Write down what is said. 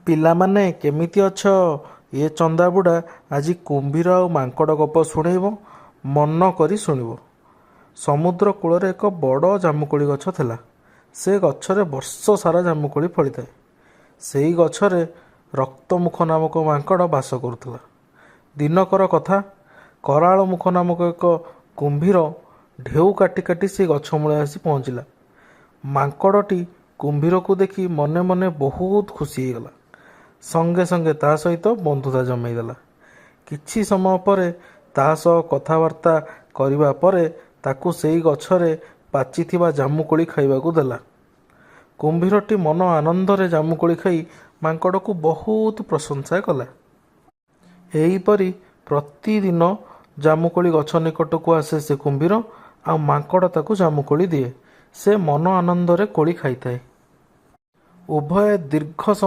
ପିଲାମାନେ, କେମିତି ଅଛ? ଏ ଚନ୍ଦାବୁଢ଼ା ଆଜି କୁମ୍ଭୀର ଆଉ ମାଙ୍କଡ଼ ଗପ ଶୁଣେଇବ। ମନ କରି ଶୁଣିବ। ସମୁଦ୍ର କୂଳରେ ଏକ ବଡ଼ ଜାମୁକୋଳି ଗଛ ଥିଲା। ସେ ଗଛରେ ବର୍ଷ ସାରା ଜାମୁକୋଳି ଫଳିଥାଏ। ସେଇ ଗଛରେ ରକ୍ତମୁଖ ନାମକ ମାଙ୍କଡ଼ ବାସ କରୁଥିଲା। ଦିନକର କଥା, କରାଳମୁଖ ନାମକ ଏକ କୁମ୍ଭୀର ଢେଉ କାଟି କାଟି ସେ ଗଛ ମୂଳେ ଆସି ପହଞ୍ଚିଲା। ମାଙ୍କଡ଼ଟି କୁମ୍ଭୀରକୁ ଦେଖି ମନେ ମନେ ବହୁତ ଖୁସି ହେଇଗଲା। ସଙ୍ଗେ ସଙ୍ଗେ ତା ସହିତ ବନ୍ଧୁତା ଜମେଇ ଦେଲା। କିଛି ସମୟ ପରେ ତା ସହ କଥାବାର୍ତ୍ତା କରିବା ପରେ ତାକୁ ସେଇ ଗଛରେ ପାଚିଥିବା ଜାମୁକୋଳି ଖାଇବାକୁ ଦେଲା। କୁମ୍ଭୀରଟି ମନ ଆନନ୍ଦରେ ଜାମୁକୋଳି ଖାଇ ମାଙ୍କଡ଼କୁ ବହୁତ ପ୍ରଶଂସା କଲା। ଏହିପରି ପ୍ରତିଦିନ ଜାମୁକୋଳି ଗଛ ନିକଟକୁ ଆସେ ସେ କୁମ୍ଭୀର, ଆଉ ମାଙ୍କଡ଼ ତାକୁ ଜାମୁକୋଳି ଦିଏ। ସେ ମନ ଆନନ୍ଦରେ କୋଳି ଖାଇଥାଏ। ଉଭୟେ ଦୀର୍ଘ ସମୟ